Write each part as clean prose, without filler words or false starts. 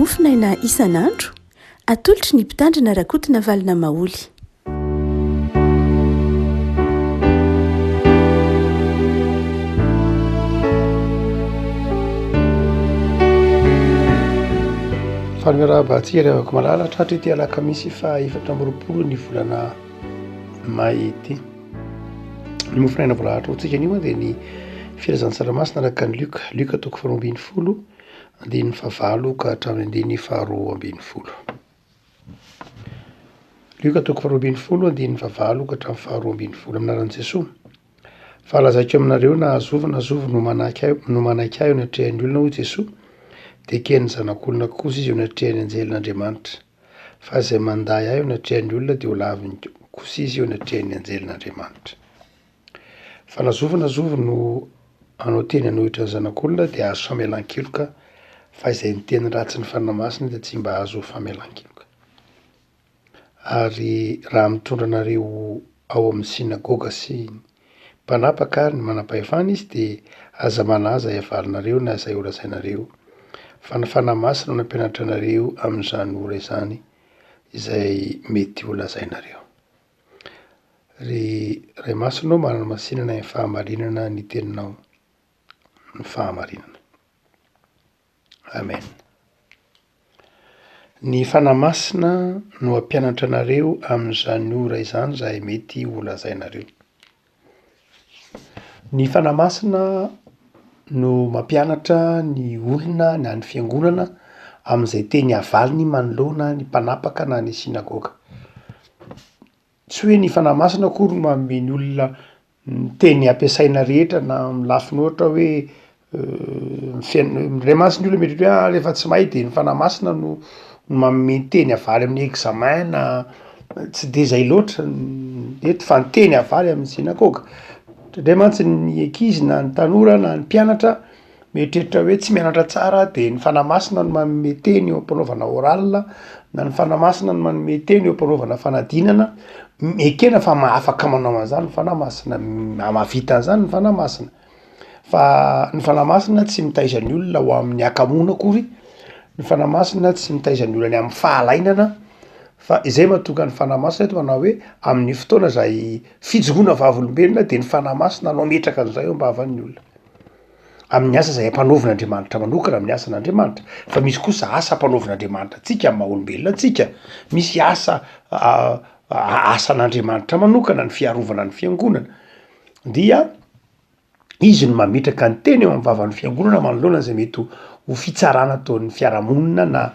Mofonaina isan'andro, atolotry ny Mpitandrina Rakotonavalona Maholy. Faly miarahaba antsika ry havako malala tratra ity alakamisy faha 24 ny volana may ity. Ny mofonaina voalahatra ho antsika anio dia ny filazantsara masina araka an'i Lioka, Lioka toko faharoa ambin'ny folo andininy fahavalo ka hatramin'ny andininy faharoa ambin'ny folo. Lioka toko faharoa ambin'ny folo andininy fahavalo ka hatramin'ny faharoa ambin'ny folo. Amin'ny anaran'i Jesoa. Fa lazaiko aminareo na zovy na zovy no manaiky ahy, no manaiky ahy eo anatrehan'ny olona hoy Jesoa, dia eken'ny Zanak'olona kosa izy eo anatrehan'ny anjelin'Andriamanitra. Fa izay mandà ahy eo anatrehan'ny olona dia ho laviny kosa izy eo anatrehan'ny anjelin'Andriamanitra. Fa na zovy na zovy no hanao teny hanohitra ny Zanak'olona dia hahazo famelan-keloka, fa izay niteny ratsy ny Fanahy Masina dia tsy mba hahazo famelan-keloka. Ary raha mitondra anareo ao amin'ny synagoga sy ny mpanapaka ary ny manam-pahefana izy dia aza manahy izay havalinareo na izay holazainareo, fa ny Fanahy Masina no hampianatra anareo amin'izany ora izany izay mety holazainareo. Ry Ray Masina ô, manamasinana ny fahamarinana ny teninao ny fahamarinana. Amen. Ny Fanahy Masina no hampianatra anareo amin'izany ora izany izay mety ho lazainareo. Ny Fanahy Masina no mampianatra ny olona na ny fiangonana amin'izay teny havaliny manoloana ny mpanapaka na ny synagoga. Tsy hoe ny Fanahy Masina akory no manome ny olona ny teny ampiasaina rehetra na amin'ny lafiny ohatra hoe ny fiain- indray mantsy ny olona mieritreritra hoe ah rehefa tsy mahay de ny Fanahy Masina no no manome ny teny havaly amin'ny examen na tsy de zay loatra eto fa ny teny havaly amin'ny synagoga. Indraindray mantsy ny ankizy na ny tanora na ny mpianatra Mieritreritra hoe tsy mianatra tsara de ny fanahy masina no manome teny eo am-panaovana oral na ny fanahy masina no manome teny eo am-panaovana fanadinana, ekena fa afaka manao an'zany ny fanahy masina, mahavita an'zany ny fanahy masina, fa ny fanahy masina tsy mitaiza ny olona ho amin'ny hakamoana akory, ny fanahy masina tsy mitaiza ny olona any amin'ny fahalainana, fa izay mahatonga ny fanahy masina eto manao hoe amin'ny fotoana zay fijoroana vavolombelona de ny fanahy masina no hametraka an'izay eo am-bavan'ny olona. amin'ny asa izay ampanaovin'Andriamanitra manokana, amin'ny asan'Andriamanitra, fa misy kosa asa ampanaovin'Andriamanitra antsika amin'ny maha olombelona antsika, misy asa asan'Andriamanitra manokana ny fiarovana ny fiangonana, dia izy no mametraka ny teny eo amin'ny vavan'ny fiangonana manoloana izay mety ho fitsarana ataon'ny fiarahamonina na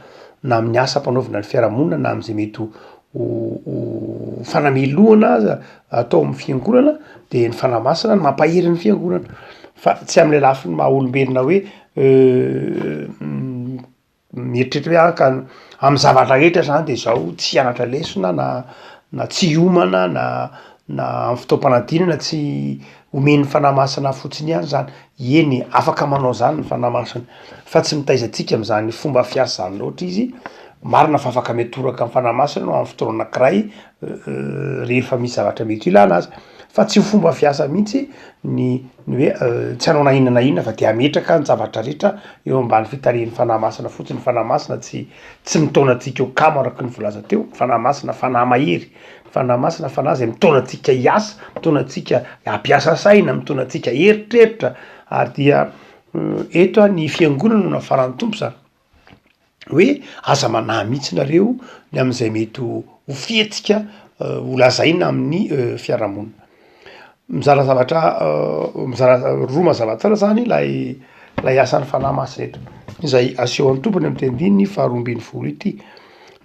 na amin'ny asa ampanaovina ny fiarahamonina na amin'izay mety ho ho fanamelohana aza atao amin'ny fiangonana de ny fanahy masina no mampahery ny fiangonana fa tsy am'le lafiny maha olombelona hoe mieritreritra hoe ah ka amy zavatra rehetra zany de zaho tsy hianatra lesona na na tsy hiomana na na amy fotoam-panadinana tsy omen'ny fanahy masina fotsiny ihany zany, eny e, afaka manao zany ny fanahy masina fa tsy mitaiza antsika am'zany fomba fiasa zany loatra izy, marina fa afaka mitoraka ny fanahy masina anao amy fotoana anakiray rehefa misy zavatra mety ho ilana azy fa tsy ho fomba fiasa mihitsy ny ny hoe tsy hanao na inona na inona fa de hametraka ny zavatra rehetra eo ambany fitarihan'ny fanahy masina fotsiny, ny fanahy masina tsy tsy mitaona antsika ho kamo araky ny voalaza teo, ny fanahy masina fanahy mahery, ny fanahy masina fanahy zay mitaona antsika hiasa, mitaona antsika hampiasa saina, mitaona antsika hieritreritra ary dia eto a ny fiangonana no nafaran'ny Tompo zany. Hoe aza manahy mihitsy nareo ny amin'izay mety ho fihetsika ho lazaina amin'ny fiarahamonina. Mizara zavatra mizara roa mazava tsara zany ilay ilay asan'ny fanahy masina eto, izay asehon'ny Tompony amin'ity andininy faharoa ambin'ny folo ity.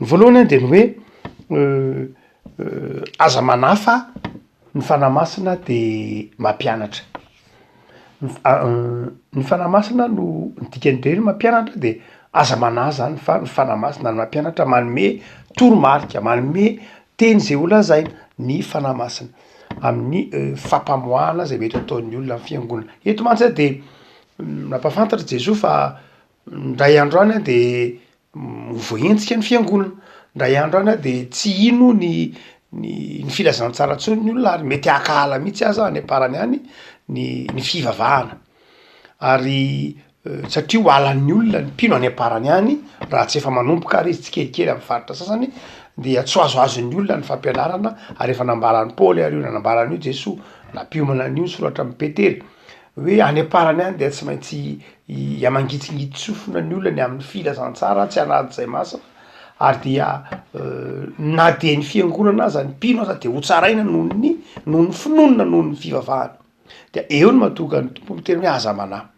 Ny voalohany de ny hoe aza manahy fa ny fanahy masina de mampianatra. Ny fanahy masina no ny dikan'ny de hoe mampianatra de aza manahy zany fa ny fanahy masina no mampianatra manome toromarika, manome teny zay ho lazaina ny fanahy masina amin'ny fampamoahana zay mety ataon'ny olona am fiangonana. Eto mantsy a de nampahafantatra Jesoa fa ndray andro any de ho voahenjika ny fiangonana, ndray andro any de tsy hino ny ny ny filazantsara ntsony ny olona ary mety hankahala mihitsy aza any am-parany any ny ny fivavahana ary. Satria ho halan'ny olona ny mpino any am-parany any, raha tsy efa manomboka ary izy tsikelikely amin'ny faritra sasany, dia tsy ho azoazon'ny olona ny fampianarana, ary efa nambaran'i Paoly ary io, na nambaran'io Jesoa, nampiomana an'io ny soratra amin'i Petera, hoe any am-parany any dia tsy maintsy hihamangitsingitsy-tsofina ny olona ny amin'ny filazantsara tsy hanaja izay masina, ary dia na dia ny fiangonana aza, ny mpino aza dia hotsaraina noho ny noho ny finoany na noho ny fivavahany. Dia eo no mahatonga ny Tompo miteny hoe aza manahy.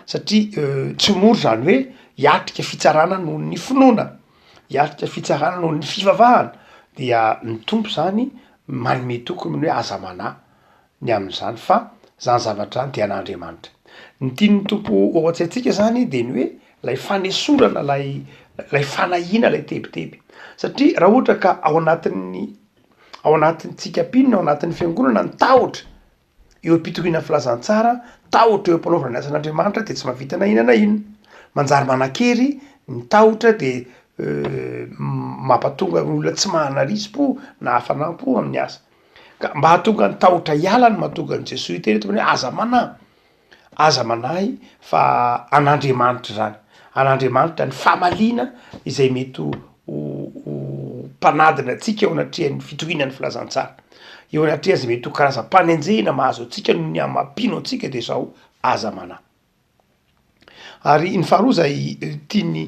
Satria tsy mora izany hoe hiatrika fitsarana noho ny finoana, hiatrika fitsarana noho ny fivavahana, dia ny Tompo zany manome toky ny hoe aza manahy ny amin'izany fa zany zavatra zany dia an'Andriamanitra. Ny tian'ny Tompo ao an-tsaintsika zany de ny hoe lay fanesorana lay lay fanahiana lay tebiteby, satria raha ohatra ka ao anatin'ny ao anatintsika mpino na ao anatin'ny fiangonana ny tahotra eo am-pitoriana filazantsara, tahotra eo am-panaovana ny asan'Andriamanitra dia tsy mahavita na inona na inona. Manjary manan-kery ny tahotra de mampatonga ny olona tsy manana risi-po na hafanam-po amin'ny asa. Ka mba hahatonga ny tahotra hiala no mahatonga an'i Jesoa hiteny eto hoe aza manahy. Aza manahy fa an'Andriamanitra izany, an'Andriamanitra ny famaliana izay mety ho ho mpanadina antsika eo anatrehan'ny fitoriana ny filazantsara, eo anatrehan'izay mety ho karazam-panenjehina mahazo antsika noho ny amin'ny maha mpino antsika de izao, aza manahy. Ary ny faharoa izay tian'i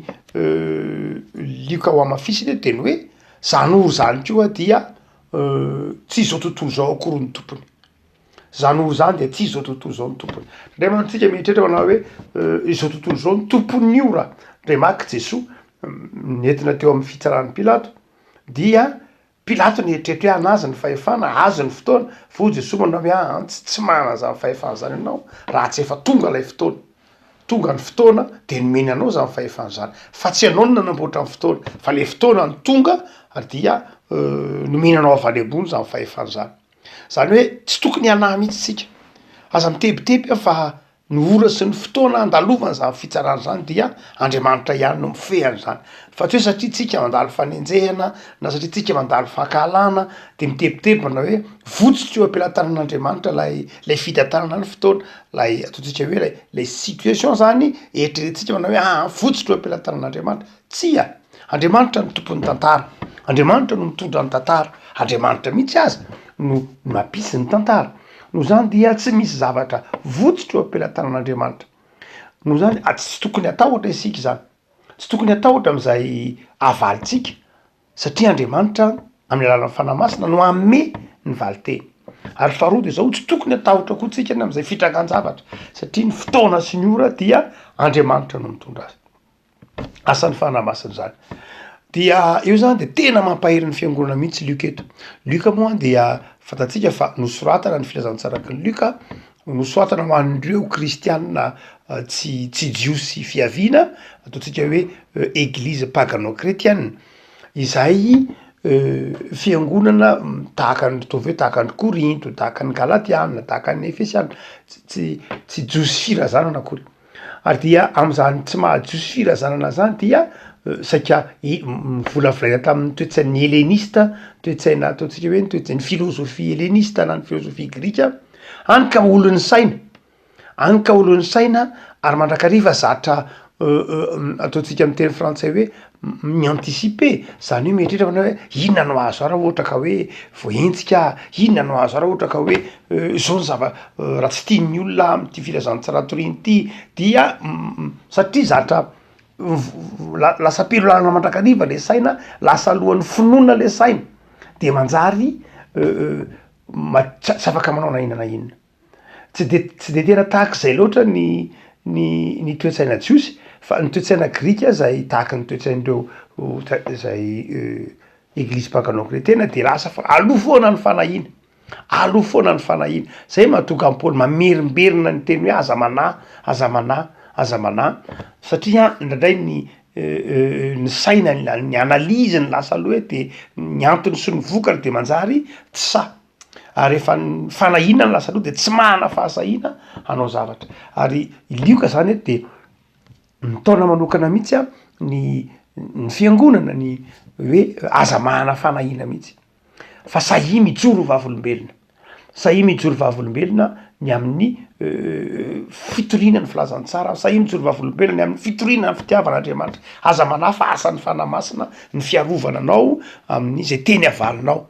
Lioka ho hamafisina eto de ny hoe zany ora zany koa dia tsy izao tontolo izao akory ny tompony. Zany ora zany dia tsy izao tontolo izao no tompony. Ndray mantsy tsika mieritreritra manao hoe izao tontolo izao no tompon'ny ora. Ndray maka Jesoa nentina teo amin'ny fitsaran'i Pilato dia Pilato nieritreritra hoe anazy ny fahefana, azy ny fotoana, fa hoy Jesoa manao hoe aa tsy tsy manana zany fahefana zany ianao raha tsy efa tonga ilay fotoana. Tonga ny fotoana dia nomeny anao zany fahefana zany, fa tsy ianao no nanamboatra ny fotoana fa le fotoana no tonga ary dia nomena anao avy any ambony zany fahefana zany. Zany hoe tsy tokony hanahy mihitsy isika, aza mitebiteby aho fa ny ora sy ny fotoana andalovana izany fitsarana izany dia Andriamanitra ihany no mifehy an'izany, fa tsy hoe satria tsika mandalo fanenjehana na satria tsika mandalo fankahalana de mitebiteby manao hoe votsotra eo am-pelatanan'Andriamanitra lay lay fitantanana ny fotoana, lay ataontsika hoe lay lay situation zany eritreretintsika manao hoe aa votsotra eo am-pelatanan'Andriamanitra, tsia! Andriamanitra no tompon'ny tantara, Andriamanitra no mitondra ny tantara, Andriamanitra mihitsy aza no nampisy ny tantara. Noho izany dia tsy misy zavatra votsotra eo am-pelatanan'Andriamanitra. Noho izany tsy tokony hatahotra isika izany, tsy tokony hatahotra amin'izay havalintsika satria Andriamanitra amin'ny alalan'ny Fanahy Masina no hanome ny valinteny. Ary faharoa dia izao, tsy tokony hatahotra koa tsika ny amin'izay fitrangan-javatra satria ny fotoana sy ny ora dia Andriamanitra no mitondra azy. Asan'ny Fanahy Masina izany. Dia eo zany de tena mampahery ny fiangonana mihitsy Lioka eto. Lioka moa dia fantatsika fa nosoratana ny filazantsaraky ny Lioka, nosoratana ho an'ireo kristianina tsy tsy jiosy fiaviana, ataontsika hoe eglizy pagano-chretienne, izay fiangonana tahaka ny mitovy hoe tahaka ny Korinto, tahaka ny Galatiana, tahaka ny Efesiana, tsy tsy tsy jiosy firazanana akory. Ary dia amin'izany tsy maha jiosy firazanana zany dia saika novolavolaina tamin'ny toetsain'ny helenista, toetsaina ataontsika hoe ny toetsain'ny filôzôfia helenista na ny filôzôfia grika, hany ka olon'ny saina, hany ka olon'ny saina ary mandrakariva zatra ataontsika amin'ny teny frantsay hoe mi-anticiper, zany hoe mieritreritra manao hoe inona no azo ahy raha ohatra ka hoe voahenjika aho, inona no azo ahy raha ohatra ka hoe zao ny zava- raha tsy tian'ny olona aho amin'ity filazantsara toriana ity dia satria zatra lasa pilo lalana mandrakariva le saina, lasa alohan'ny finoana le saina de manjary ma- tsy afaka manao na inona na inona. Tsy de tsy de tena tahak'izay loatra ny ny ny toe-tsaina jiosy fa ny toe-tsaina grika zay tahaky ny toe-tsain'ireo zay eglizy pagano-kretiana de lasa fa aloha foana ny fanahiana, aloha foana ny fanahiana, zay mahatonga an'i Paoly mamerimberina ny teny hoe aza manahy, aza manahy, aza manahy satria indraindray ny ny saina ny analyse ny lasa aloha hoe de ny antony sy ny vokany de manjary tsy sahy. Ary rehefa ny fanahiana no lasa aloha de tsy manana fahasahiana hanao zavatra. Ary i Lioka zany eto de mitaona manokana mihitsy an ny ny fiangonana ny hoe aza manana fanahiana mihitsy fa sahia mijoro ho vavolombelona, sahia mijoro vavolombelona. ny amin'ny fitoriana ny filazantsara, sahia mijoro vavolombelona ny amin'ny fitoriana ny fitiavan'Andriamanitra. Aza manahy fa asan'ny Fanahy Masina ny fiarovana anao amin'izay teny avalinao.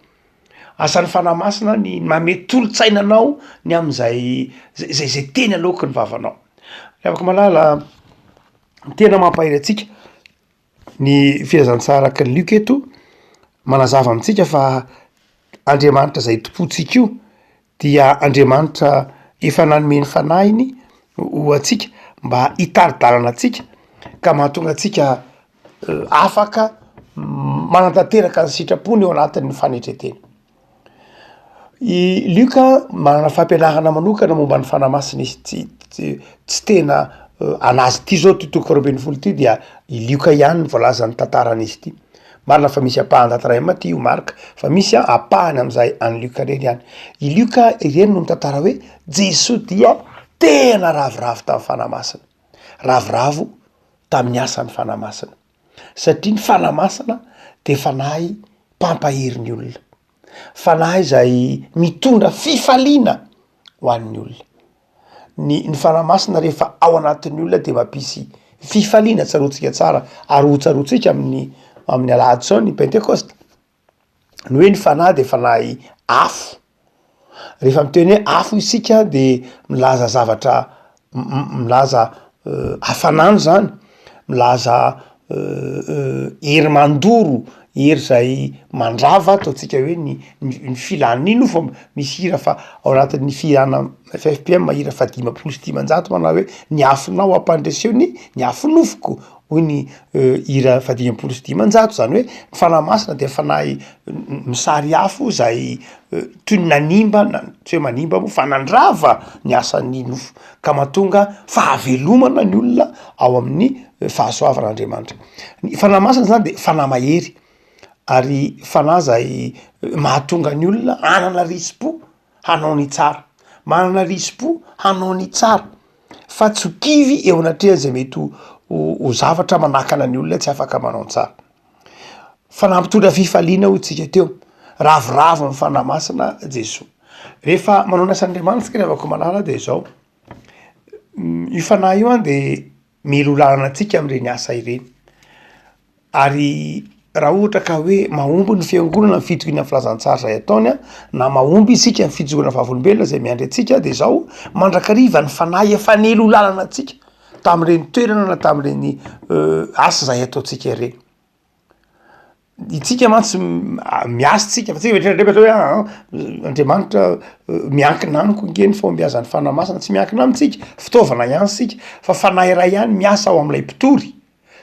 Asan'ny Fanahy Masina ny manome tolo-tsaina anao ny amin'izay zay zay teny aloaky ny vavanao. Ry havako malala, ny tena mampahery antsika ny filazantsara araka ny Lioka eto, manazava amintsika fa Andriamanitra zay tompontsika io dia Andriamanitra efa nanome ny fanahiny ho antsika mba hitari-dalana antsika ka mahatonga antsika afaka manatanteraka ny sitrapony eo anatin'ny fanetren-tena. I Lioka manana fampianarana manokana momba ny Fanahy Masina izy, tsy tsy tsy tena anazy ity zao ty toko faharoa ambin'ny folo ity dia i Lioka ihany no voalaza ny tantaran'izy ity. Marina fa misy ampahany tantarain'i Matio, Marka, fa misy ampahany amin'izay an'i Lioka irery ihany. I Lioka ireny no mitantara hoe Jesoa dia tena ravoravo tamin'ny Fanahy Masina, ravoravo tamin'ny asan'ny Fanahy Masina, satria ny Fanahy Masina dia Fanahy mpampahery ny olona, Fanahy izay mitondra fifaliana ho an'ny olona. Ny ny Fanahy Masina rehefa ao anatin'ny olona de mampisy fifaliana, tsaroantsika tsara ary ho tsaroantsika amin'ny amin'ny alahady zao ny pentekosta, ny hoe ny Fanahy de Fanahy afo, rehefa miteny hoe afo isika de milaza zavatra milaza hafanana zany, milaza hery mandoro, hery zay mandrava ataontsika hoe ny ny filan'ny nofo, misy hira fa ao anatin'ny fihirana FFPM hira faha 550 manao hoe ny afonao ampandreseo ny ny afonofoko hoy ny hira faha 550, zany hoe ny fanahy masina de fanahy misary afo zay toy ny nanimba na tsy hoe manimba moa fa nandrava ny asan'ny nofo ka mahatonga fahavelomana ny olona ao amin'ny fahasoavan'Andriamanitra. Ny fanahy masina zany de fanahy mahery ary fanahy zay mahatonga ny olona hanana risi-po hanao ny tsara, manana risi-po hanao ny tsara fa tsy ho kivy eo anatrehan'izay mety ho ho zavatra manakana ny olona tsy afaka manao ny tsara. Fanahy mitondra fifaliana hoy tsika teo, ravoravo ny fanahy masina Jesoa. Rehefa manao ny asan'Andriamanitra tsika ry havako malala de zao, io fanahy io an de mialoha lalana antsika am'ireny asa ireny, ary raha ohatra ka hoe mahomby ny fiangonana ny fitoriana ny filazantsara zay ataony an, na mahomby isika ny fijoroana vavolombelona zay miandry antsika de zao, mandrakariva ny fanahy efa nialoha lalana antsika tam'ireny toerana na tam'ireny asa zay ataontsika ireny. Itsika mantsy miasa tsika fa tsika mieritreritra hoe aa Andriamanitra miankina amiko nge ny fahombiazan'ny fanahy masina, tsy miankina amitsika, fitaovana ihany sika fa fanahy iray ihany miasa ao am'ilay mpitory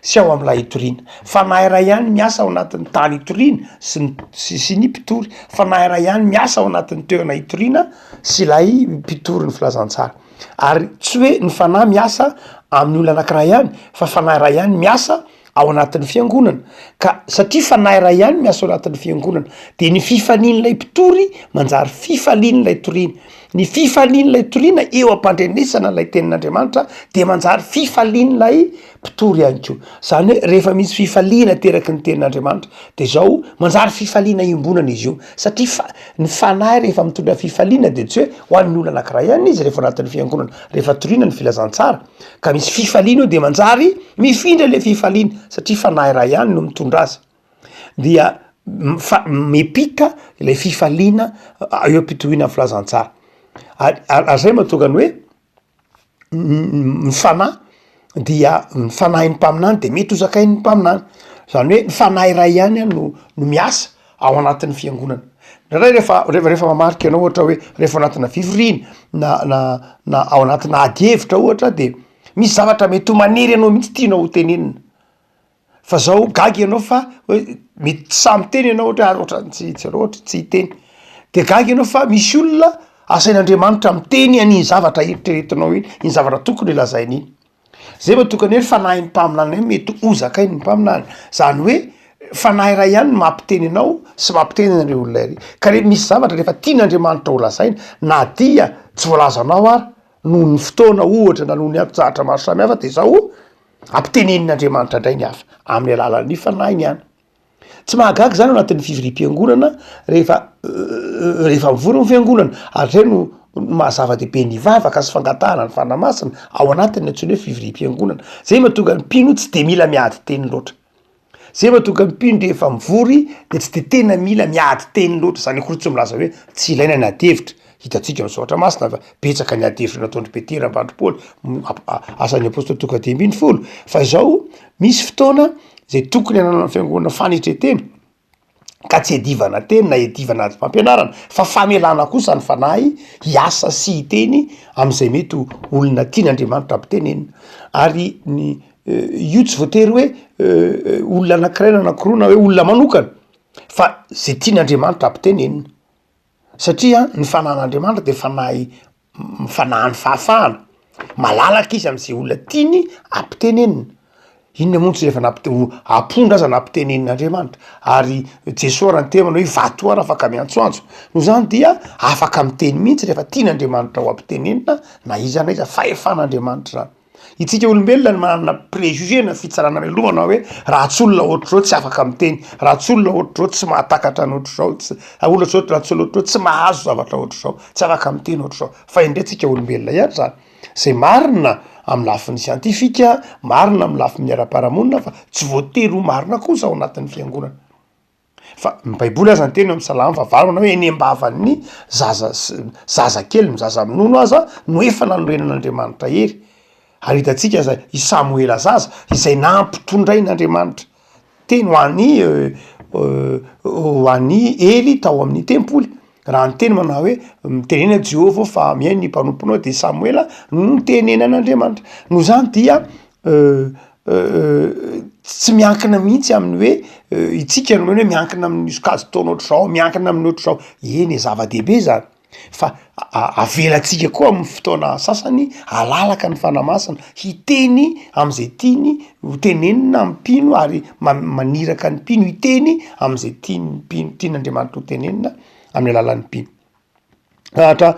sy ao am'ilay itoriana, fanahy iray ihany miasa ao anatin'ny tany itoriana sy ny sy sy ny mpitory, fanahy iray ihany miasa ao anatin'ny toerana itoriana sy ilay mpitory ny filazantsara, ary tsy hoe ny fanahy miasa amin'ny olona anakiray ihany fa fanahy iray ihany miasa ao anatin'ny fiangonana, ka satria fanahy iray ihany miasa ao anatin'ny fiangonana, de ny fifalian'ilay mpitory manjary fifalian'ilay toriana, ny fifalian'ilay toriana eo am-pandrenesana ilay tenin'Andriamanitra de manjary fifalian'ilay mpitory ihany koa, zany hoe rehefa misy fifaliana ateraky ny tenin'Andriamanitra de zao manjary fifaliana iombonana izy io, satria fa- ny fanahy rehefa mitondra fifaliana de tsy hoe ho an'ny olona anakiray ihany izy rehefa ao anatin'ny fiangonana, rehefa toriana ny filazantsara ka misy fifaliana eo de manjary mifindra le fifaliana satria fanahy iray ihany no mitondra azy dia fa mipita ilay fifaliana eo am-pitohiana ny filazantsara ary ary zay mahatonga ny hoe ny fanahy dia ny fanahin'ny mpaminany de mety ho zakain'ny mpaminany zany hoe ny fanahy iray ihany an no no miasa ao anatin'ny fiangonana. Indraindray rehefa rehefa rehefa mamarika ianao ohatra hoe rehefa ao anatina fivoriana na na na ao anatina ady hevitra ohatra de misy zavatra mety ho manery anao mihitsy tianao ho tenenina, fa zao gaga ianao fa hoe mety tsy sahy miteny ianao ohatra hoe ary ohatran'ny tsy tsy ohatra tsy hiteny, de gaga ianao fa misy olona asain'Andriamanitra miteny an'iny zavatra eritreretinao iny, iny zavatra tokony ho lazaina iny. Zay vao tokony hoe fanahin'ny mpaminany hoe mety ho zakain'ny mpaminany, zany hoe fanahy iray ihany no mampiteny anao sy mampiteny an'ireo olona ireo, ka re misy zavatra rehefa tian'Andriamanitra ho lazaina na dia tsy voalazanao ary noho ny fotoana ohatra na noho ny zavatra maro samihafa de zao ampitenenin'Andriamanitra indray ny hafa amin'ny alalan'ny fanahiny ihany. Tsy mahagaga izany ao anatin'ny fivoriam-piangonana rehefa rehefa mivory ny fiangonana ary zay no. no maha zava-dehibe ny vavaka sy fangatahana ny Fanahy Masina ao anatin'ny antsoina hoe fivoriam-piangonana. Zay mahatonga ny mpino tsy de mila miady teny loatra. Zay mahatonga ny mpino rehefa mivory de tsy de tena mila miady teny loatra, zany akory tsy milaza hoe tsy ilaina ny ady hevitra, hitantsika amin'ny soratra masina fa betsaka ny ady hevitra nataon-dry Petera mbandry Paoly, asan'ny apostoly toko fahadimy ambinifolo, fa izao misy fotoana zay tokony hananan'ny fiangonana fanetren-tena ka tsy iadivana teny na iadivana adim-pampianarana fa famelana kosa ny fanahy hiasa sy hiteny am'izay mety ho olona tian'Andriamanitra ampitenenina, ary ny io tsy voatery hoe olona anakiray na anakiroa na hoe olona manokana fa zay tian'Andriamanitra ampitenenina satria ny fanahin'Andriamanitra de fanahy fanahin'ny fahafahana, malalaka izy am'zay olona tiany ampitenenina, inona moa no tsy efa nampite- ampondra aza nampitenenin'Andriamanitra ary Jesoa raha niteny manao hoe vato ary afaka miantsoantso, noho zany dia afaka miteny mihitsy rehefa tian'Andriamanitra ho ampitenenina na iza na iza, fahefan'Andriamanitra zany. Itsika olombelona no manana préjugé na fitsarana mialoha manao hoe raha tsy olona ohatr'izao tsy afaka miteny, raha tsy olona ohatr'izao tsy mahatakatra ny ohatr'izao, tsy olona tsy raha tsy olona ohatr'izao tsy mahazo zavatra ohatr'izao, tsy afaka miteny ohatr'izao. Fa indray tsika olombelona ihany zany, zay marina amin'ny lafiny siantifika, marina amin'ny lafiny ara-piarahamonina fa tsy voatery ho marina kosa ao anatin'ny fiangonana. Fa ny baiboly aza niteny eo amin'ny salamo fahavalo manao hoe eny am-bavan'ny zaza sy zazakely, ny zaza minono aza no efa nanorenan'Andriamanitra hery. Ary hitantsika izay i Samoela zaza izay nampitondrain'Andriamanitra teny ho an'i ho an'i Ely tao amin'ny tempoly. Raha niteny manao hoe mitenena Jehovah fa mihaino ny mpanomponao de Samoela no nitenenan'Andriamanitra. Noho izany dia Tsy miankina mihitsy amin'ny hoe itsika no hoe miankina amin'ny sokajin-taona ohatr'izao, miankina amin'ny ohatr'izao, eny e zava-dehibe zany fa avelantsika koa amin'ny fotoana sasany halalaka ny fanahy masina hiteny am'zay tiany ho tenenina amin'ny mpino ary maniraka ny mpino hiteny am'zay tian'ny mpino tian'Andriamanitra ho tenenina amin'ny alalan'ny mpino. Ohatra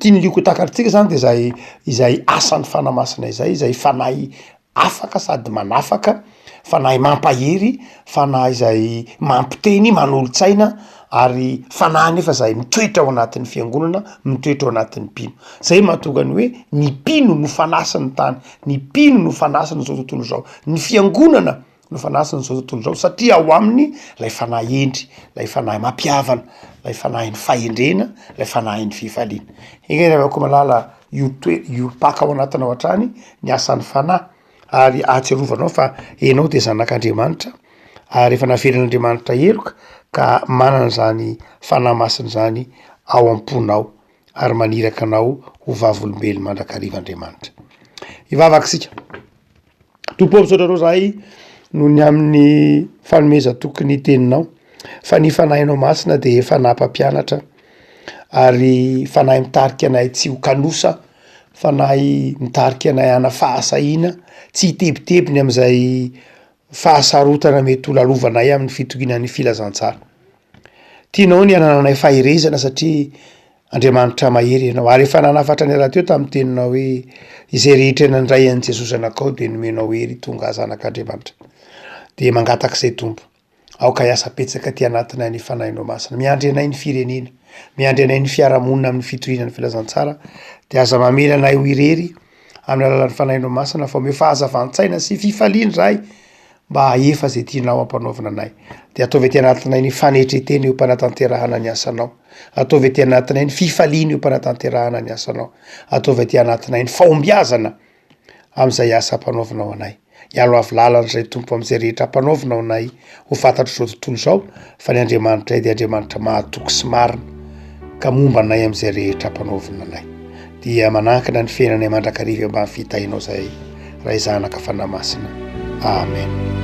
tian'i Lioka ho takatritsika zany de zay izay asan'ny fanahy masina izay, izay fanahy afaka sady manafaka, fanahy mampahery, fanahy izay mampiteny, manolo-tsaina ary fanahy nefa zay mitoetra ao anatin'ny fiangonana, mitoetra ao anatin'ny mpino. Zay mahatonga ny hoe ny mpino no fanasin'ny tany, ny mpino no fanasin'izao tontolo izao, ny fiangonana no fanasin'izao tontolo izao satria ao aminy lay fanahy hendry, lay fanahy mampihavana, lay fanahin'ny fahendrena, lay fanahin'ny fifaliana. Enga anie ravako malala io toe- io paka ao anatinao hatrany ny asan'ny fanahy ary ahatsiarovanao fa enao de zanak'Andriamanitra ary efa navelan'Andriamanitra heloka ka manana izany fanahy masina izany ao am-ponao ary maniraka anao ho vavolombelo mandrakariva Andriamanitra. Hivavaka isika. Tompo ô misaotra anao zahay noho ny amin'ny fanomezan-toky ny teninao fa ny fanahinao masina de fanahy mpampianatra ary fanahy mitarika anay tsy ho kanosa, fanahy mitarika anay hana fahasahiana tsy hitebiteby ny am'izay fahasarotana mety ho lalovanay amin'ny fitokiana ny filazantsara. Tianao ny hanananay faherezana satria Andriamanitra mahery Ianao, ary efa nanafatra anay rahateo tamin'ny teninao hoe, Izay rehetra nandray an'i Jesoa Zanakao dia nomenao hery tonga zanak'Andriamanitra. Dia mangataka izay Tompo, aoka hiasa betsaka aty anatinay ny Fanahinao Masina. Miandry anay ny firenena, miandry anay ny fiarahamonina amin'ny fitoriana ny filazantsara, dia aza mamela anay ho irery amin'ny alalan'ny Fanahinao Masina fa omeo fahazavan-tsaina sy fifaliana izahay mba hahefa izay tianao hampanaovina anay. Dia ataovy aty anatinay ny fanetren-tena eo am-panatanterahana ny asanao. Ataovy aty anatinay ny fifaliana eo am-panatanterahana ny asanao. Ataovy aty anatinay ny fahombiazana amin'izay asa ampanaovinao anay. Hialo avy lalana izay Tompo amin'izay rehetra ampanaovinao anay ho fantatr'izao tontolo izao fa ny Andriamanitray dia Andriamanitra mahatoky sy marina ka momba anay amin'izay rehetra ampanaovina anay. Dia manankina ny fiainanay mandrakariva eo ambany fitahianao izahay, Ray Zanaka Fanahy Masina. Amen.